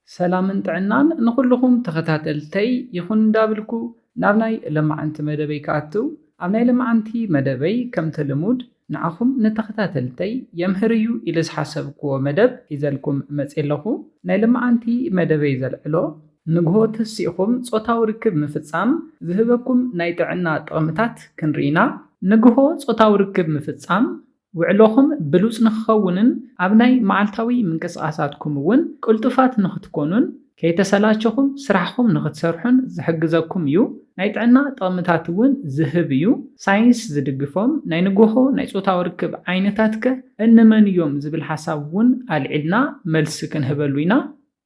ሰላምን ጥዕናን ንኹልኹም ተኸታተልተይ ይኹን እንዳብልኩ ናብ ናይ ለማዓንቲ መደበይ ክኣትው፣ ኣብ ናይ ለማዓንቲ መደበይ ከምቲ ልሙድ ንዓኹም ንተኸታተልተይ የምህር እዩ ኢለ ዝሓሰብክዎ መደብ ሒዘልኩም መፅየ ኣለኹ። ናይ ለማዓንቲ መደበይ ዘልዕሎ ንግሆ ተሲእኹም ጾታዊ ርክብ ምፍጻም ዝህበኩም ናይ ጥዕና ጥቕምታት ክንርኢ ኢና። ንግሆ ጾታዊ ርክብ ምፍጻም ውዕሎኹም ብሉጽ ንኽኸውንን ኣብ ናይ መዓልታዊ ምንቅስቓሳትኩም እውን ቅልጡፋት ንኽትኮኑን ከይተሰላቸኹም ስራሕኹም ንኽትሰርሑን ዝሕግዘኩም እዩ። ናይ ጥዕና ጥቕምታት እውን ዝህብ እዩ። ሳይንስ ዝድግፎም ናይ ንግሆ ናይ ጾታዊ ርክብ ዓይነታትከ እንመን እዮም ዝብል ሓሳብ እውን ኣልዒልና መልሲ ክንህበሉ ኢና።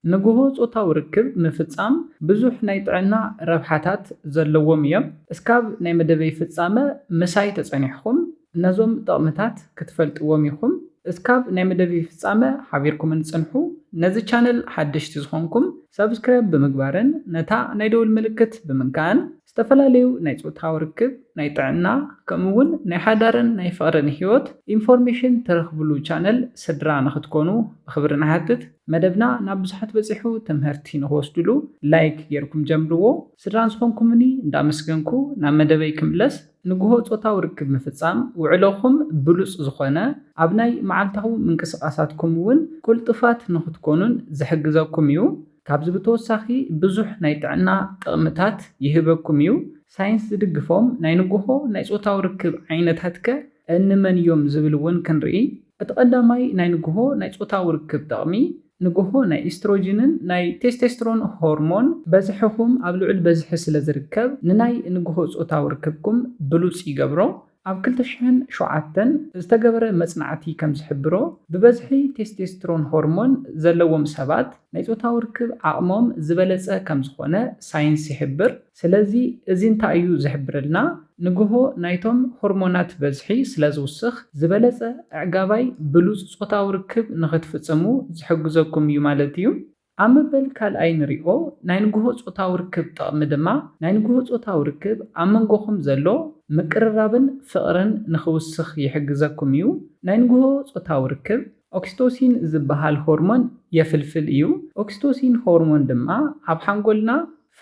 ንግሆ ጾታዊ ርክብ ምፍጻም ብዙሕ ናይ ጥዕና ረብሓታት ዘለዎም እዮም። እስካብ ናይ መደበይ ፍጻመ ምሳይ ተጸኒሕኩም ነዞም ጥቕምታት ክትፈልጥዎም ኢኹም። እስካብ ናይ መደበይ ፍጻመ ሓቢርኩምን ጽንሑ። ነዚ ቻነል ሓደሽቲ ዝኾንኩም ሰብስክራይብ ብምግባርን ነታ ናይ ደወል ምልክት ብምንካእን ዝተፈላለዩ ናይ ጾታዊ ርክብ፣ ናይ ጥዕና፣ ከምኡ እውን ናይ ሓዳርን ናይ ፍቕርን ህይወት ኢንፎርሜሽን ትረኽብሉ ቻነል ስድራ ንኽትኮኑ ብኽብሪ ንሓትት። መደብና ናብ ብዙሓት በጺሑ ትምህርቲ ንኽወስድሉ ላይክ ጌርኩም ጀምርዎ። ስድራ ዝኾንኩምኒ እንዳመስገንኩ ናብ መደበይ ክምለስ። ንግሆ ጾታዊ ርክብ ምፍጻም ውዕሎኹም ብሉጽ ዝኾነ፣ ኣብ ናይ መዓልታዊ ምንቅስቓሳትኩም እውን ቅልጡፋት ንኽትኮኑን ዝሕግዘኩም እዩ። ካብዚ ብተወሳኺ ብዙሕ ናይ ጥዕና ጥቕምታት ይህበኩም እዩ። ሳይንስ ዝድግፎም ናይ ንግሆ ናይ ጾታዊ ርክብ ዓይነታትከ እንመን እዮም ዝብል እውን ክንርኢ። እቲ ቀዳማይ ናይ ንግሆ ናይ ጾታዊ ርክብ ጥቕሚ፣ ንግሆ ናይ ኢስትሮጅንን ናይ ቴስቴስትሮን ሆርሞን በዝሕኹም ኣብ ልዑል በዝሒ ስለ ዝርከብ ንናይ ንግሆ ጾታዊ ርክብኩም ብሉጽ ይገብሮ። ኣብ ክልተ ሽሕን ሸውዓተን ዝተገበረ መጽናዕቲ ከም ዝሕብሮ፣ ብበዝሒ ቴስቴስትሮን ሆርሞን ዘለዎም ሰባት ናይ ጾታዊ ርክብ ዓቕሞም ዝበለጸ ከም ዝኾነ ሳይንስ ይሕብር። ስለዚ እዚ እንታይ እዩ ዝሕብረልና? ንግሆ ናይቶም ሆርሞናት በዝሒ ስለ ዝውስኽ ዝበለጸ ኣዕጋባይ ብሉጽ ጾታዊ ርክብ ንኽትፍጽሙ ዝሕግዘኩም እዩ ማለት እዩ። ኣብ መበል ካልኣይ ንሪኦ ናይ ንግሆ ጾታዊ ርክብ ጥቕሚ ድማ፣ ናይ ንግሆ ጾታዊ ርክብ ኣብ መንጎኹም ዘሎ ምቅርራብን ፍቕርን ንኽውስኽ ይሕግዘኩም እዩ። ናይ ንግሆ ጾታዊ ርክብ ኦክሲቶሲን ዝበሃል ሆርሞን የፍልፍል እዩ። ኦክሲቶሲን ሆርሞን ድማ ኣብ ሓንጎልና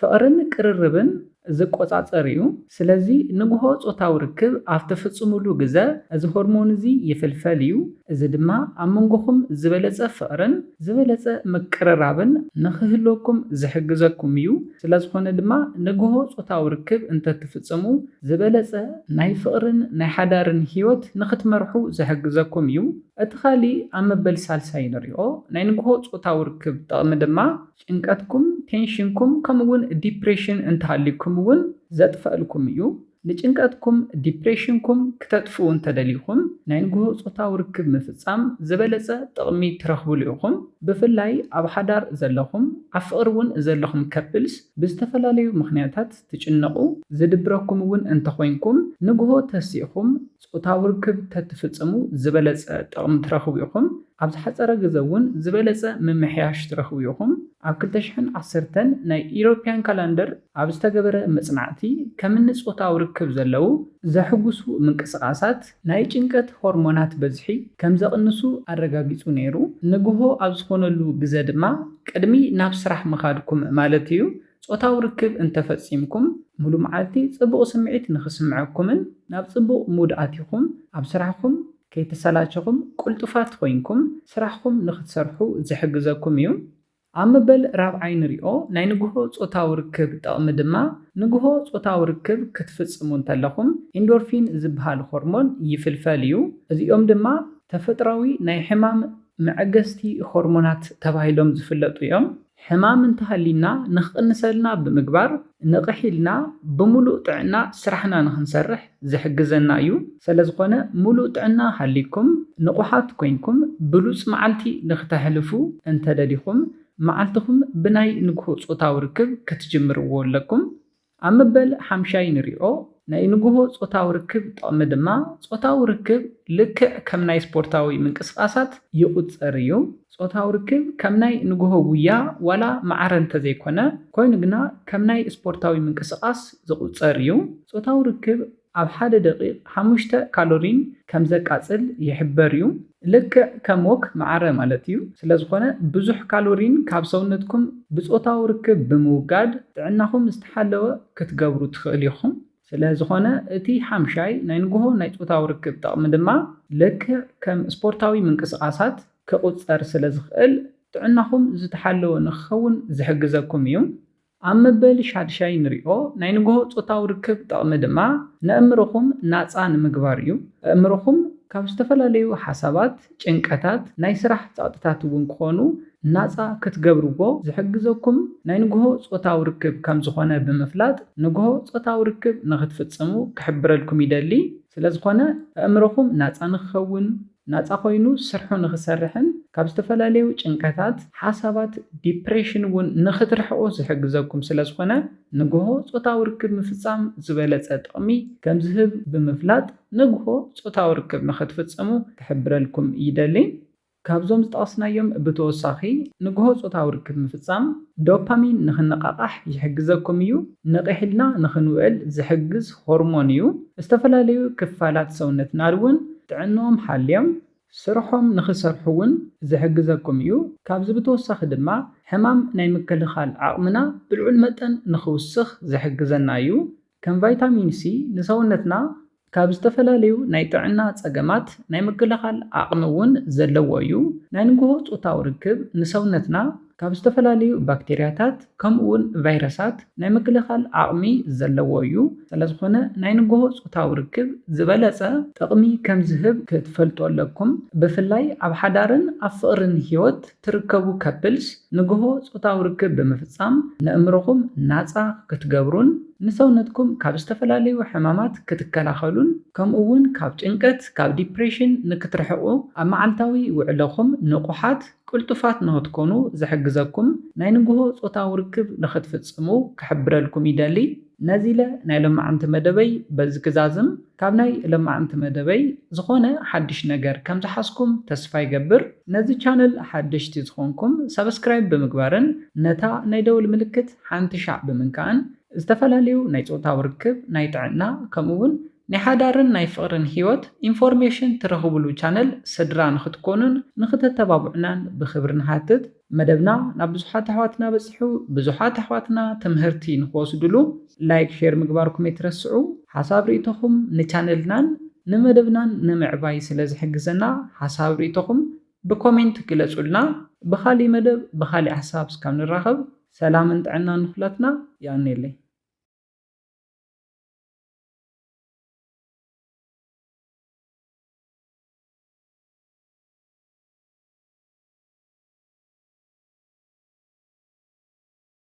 ፍቕርን ቅርርብን ዝቆጻጸር እዩ። ስለዚ ንግሆ ጾታዊ ርክብ ኣብ ትፍጽሙሉ ግዘ እዚ ሆርሞን እዚ ይፍልፈል እዩ። እዚ ድማ ኣብ መንጎኹም ዝበለጸ ፍቕርን ዝበለጸ ምቅርራብን ንኽህልወኩም ዝሕግዘኩም እዩ። ስለ ዝኾነ ድማ ንግሆ ጾታዊ ርክብ እንተትፍጽሙ ዝበለጸ ናይ ፍቕርን ናይ ሓዳርን ህይወት ንኽትመርሑ ዝሕግዘኩም እዩ። እቲ ካሊእ ኣብ መበል ሳልሳይ ንሪኦ ናይ ንግሆ ጾታዊ ርክብ ጥቕሚ ድማ ጭንቀትኩም፣ ቴንሽንኩም ከምኡ እውን ዲፕሬሽን እንተሃልዩኩም እውን ዘጥፈእልኩም እዩ። ንጭንቀትኩም፣ ዲፕሬሽንኩም ክተጥፍኡ እንተደሊኹም ናይ ንግሆ ጾታዊ ርክብ ምፍጻም ዝበለጸ ጥቕሚ ትረኽብሉ ኢኹም። ብፍላይ ኣብ ሓዳር ዘለኹም፣ ኣብ ፍቕሪ እውን ዘለኹም ከፕልስ ብዝተፈላለዩ ምኽንያታት ትጭነቑ፣ ዝድብረኩም እውን እንተኾይንኩም ንግሆ ተሲእኹም ጾታዊ ርክብ ተትፍጽሙ ዝበለጸ ጥቕሚ ትረኽቡ ኢኹም። ኣብ ዝሓጸረ ግዘ እውን ዝበለጸ ምምሕያሽ ትረኽቡ ኢኹም። ኣብ ክልተ ሽሕን ዓሰርተን ናይ ኢሮፕያን ካላንደር ኣብ ዝተገበረ መጽናዕቲ ከምኒ ጾታዊ ርክብ ዘለዉ ዘሕጉሱ ምንቅስቓሳት ናይ ጭንቀት ሆርሞናት በዝሒ ከም ዘቕንሱ ኣረጋጊጹ ነይሩ። ንግሆ ኣብ ዝኾነሉ ግዘ ድማ ቅድሚ ናብ ስራሕ ምኻድኩም ማለት እዩ ጾታዊ ርክብ እንተፈጺምኩም፣ ሙሉ መዓልቲ ጽቡቕ ስምዒት ንኽስምዐኩምን ናብ ጽቡቕ ሙድ ኣቲኹም ኣብ ስራሕኩም ከይተሰላቸኹም ቅልጡፋት ኮይንኩም ስራሕኩም ንኽትሰርሑ ዝሕግዘኩም እዩ። ኣብ መበል ራብዓይ ንሪኦ ናይ ንግሆ ጾታዊ ርክብ ጥቕሚ ድማ፣ ንግሆ ጾታዊ ርክብ ክትፍጽሙ እንተለኹም ኢንዶርፊን ዝበሃል ሆርሞን ይፍልፈል እዩ። እዚኦም ድማ ተፈጥራዊ ናይ ሕማም መዐገስቲ ሆርሞናት ተባሂሎም ዝፍለጡ እዮም። ሕማም እንተሃሊና ንኽቕንሰልና ብምግባር ንቕሕ ኢልና ብምሉእ ጥዕና ስራሕና ንኽንሰርሕ ዝሕግዘና እዩ። ስለዝኾነ ሙሉእ ጥዕና ሃሊኩም ንቑሓት ኮይንኩም ብሉጽ መዓልቲ ንኽተሕልፉ እንተደሊኹም መዓልትኹም ብናይ ንግሆ ጾታዊ ርክብ ክትጅምርዎ ኣለኩም። ኣብ መበል ሓምሻይ ንሪኦ ናይ ንግሆ ጾታዊ ርክብ ጥቕሚ ድማ ጾታዊ ርክብ ልክዕ ከም ናይ ስፖርታዊ ምንቅስቓሳት ይቑጸር እዩ። ጾታዊ ርክብ ከም ናይ ንግሆ ጉያ ዋላ ማዕረ እንተዘይኮነ፣ ኮይኑ ግና ከም ናይ ስፖርታዊ ምንቅስቓስ ዝቑጸር እዩ። ጾታዊ ርክብ ኣብ ሓደ ደቂቕ ሓሙሽተ ካሎሪን ከም ዘቃጽል ይሕበር እዩ። ልክዕ ከም ወክ መዓረ ማለት እዩ። ስለ ዝኾነ ብዙሕ ካሎሪን ካብ ሰውነትኩም ብጾታዊ ርክብ ብምውጋድ ጥዕናኹም ዝተሓለወ ክትገብሩ ትኽእል ኢኹም። ስለ ዝኾነ እቲ ሓምሻይ ናይ ንግሆ ናይ ጾታዊ ርክብ ጠቕሚ ድማ ልክዕ ከም ስፖርታዊ ምንቅስቓሳት ክቑጸር ስለ ዝኽእል ጥዕናኹም ዝተሓለወ ንክኸውን ዝሕግዘኩም እዩ። ኣብ መበል ሻድሻይ ንሪኦ ናይ ንግሆ ጾታዊ ርክብ ጠቕሚ ድማ ነእምሮኹም ናጻ ንምግባር እዩ። ኣእምሮኹም ካብ ዝተፈላለዩ ሓሳባት፣ ጭንቀታት፣ ናይ ስራሕ ጸቕጥታት እውን ክኾኑ ናጻ ክትገብርዎ ዝሕግዘኩም ናይ ንግሆ ጾታዊ ርክብ ከም ዝኾነ ብምፍላጥ ንግሆ ጾታዊ ርክብ ንክትፍጽሙ ክሕብረልኩም ይደሊ። ስለ ዝኾነ ኣእምሮኹም ናጻ ንክኸውን ናጻ ኮይኑ ስርሑ ንክሰርሕን ካብ ዝተፈላለዩ ጭንቀታት፣ ሓሳባት፣ ዲፕሬሽን እውን ንክትርሕቁ ዝሕግዘኩም ስለ ዝኾነ ንግሆ ጾታዊ ርክብ ምፍጻም ዝበለጸ ጥቕሚ ከም ዝህብ ብምፍላጥ ንግሆ ጾታዊ ርክብ ንክትፍጽሙ ክሕብረልኩም ይደሊ። ካብዞም ዝጠቐስናዮም ብተወሳኺ ንግሆ ጾታዊ ርክብ ምፍጻም ዶፓሚን ንክነቓቓሕ ይሕግዘኩም እዩ። ንቕሕ ኢልና ንክንውዕል ዝሕግዝ ሆርሞን እዩ። ዝተፈላለዩ ክፋላት ሰውነትና እውን ጥዕንኦም ሓልዮም ስርሖም ንክሰርሑ እውን ዝሕግዘኩም እዩ። ካብዚ ብተወሳኺ ድማ ሕማም ናይ ምክልኻል ዓቕምና ብልዑል መጠን ንክውስኽ ዝሕግዘና እዩ። ከም ቫይታሚን ሲ ንሰውነትና ካብ ዝተፈላለዩ ናይ ጥዕና ጸገማት ናይ ምክልኻል ዓቕሚ እውን ዘለዎ እዩ። ናይ ንግሆ ጾታዊ ርክብ ንሰውነትና ካብ ዝተፈላለዩ ባክቴርያታት ከምኡ እውን ቫይረሳት ናይ ምክልኻል ዓቕሚ ዘለዎ እዩ። ስለዝኾነ ናይ ንግሆ ጾታዊ ርክብ ዝበለጸ ጥቕሚ ከም ዝህብ ክትፈልጡ ኣለኩም። ብፍላይ ኣብ ሓዳርን ኣብ ፍቕርን ህይወት ትርከቡ ከፕልስ ንግሆ ጾታዊ ርክብ ብምፍጻም ነእምሮኹም ናጻ ክትገብሩን ንሰውነትኩም ካብ ዝተፈላለዩ ሕማማት ክትከላኸሉን ከምኡ እውን ካብ ጭንቀት ካብ ዲፕሬሽን ንክትርሕቁ ኣብ መዓልታዊ ውዕለኹም ንቑሓት ቅልጡፋት ንክትኮኑ ዝሕግዘኩም ናይ ንግሆ ጾታዊ ርክብ ንክትፍጽሙ ክሕብረልኩም ይደሊ። ነዚ ኢለ ናይ ሎማዓንቲ መደበይ በዚ ክዛዝም። ካብ ናይ ሎማዓንቲ መደበይ ዝኾነ ሓድሽ ነገር ከም ዝሓዝኩም ተስፋ ይገብር። ነዚ ቻነል ሓደሽቲ ዝኾንኩም ሰብስክራይብ ብምግባርን ነታ ናይ ደውል ምልክት ሓንቲ ሻዕ ብምንካእን ዝተፈላለዩ ናይ ጾታዊ ርክብ፣ ናይ ጥዕና ከምኡ እውን ናይ ሓዳርን ናይ ፍቕርን ህይወት ኢንፎርሜሽን ትረኽብሉ ቻነል ስድራ ንክትኮኑን ንክተተባብዑናን ብክብሪ ንሓትት። መደብና ናብ ብዙሓት ኣሕዋትና በጺሑ፣ ብዙሓት ኣሕዋትና ትምህርቲ ንክወስድሉ ላይክ፣ ሼር ምግባርኩም ኣይትረስዑ። ሓሳብ ርእይቶኹም ንቻነልናን ንመደብናን ንምዕባይ ስለ ዝሕግዘና ሓሳብ ርእይቶኹም ብኮሜንት ግለጹልና። ብኻሊእ መደብ ብኻሊእ ሓሳብ እስካብ ንራኸብ ሰላምን ጥዕናን ንኹላትና። የቐንየለይ።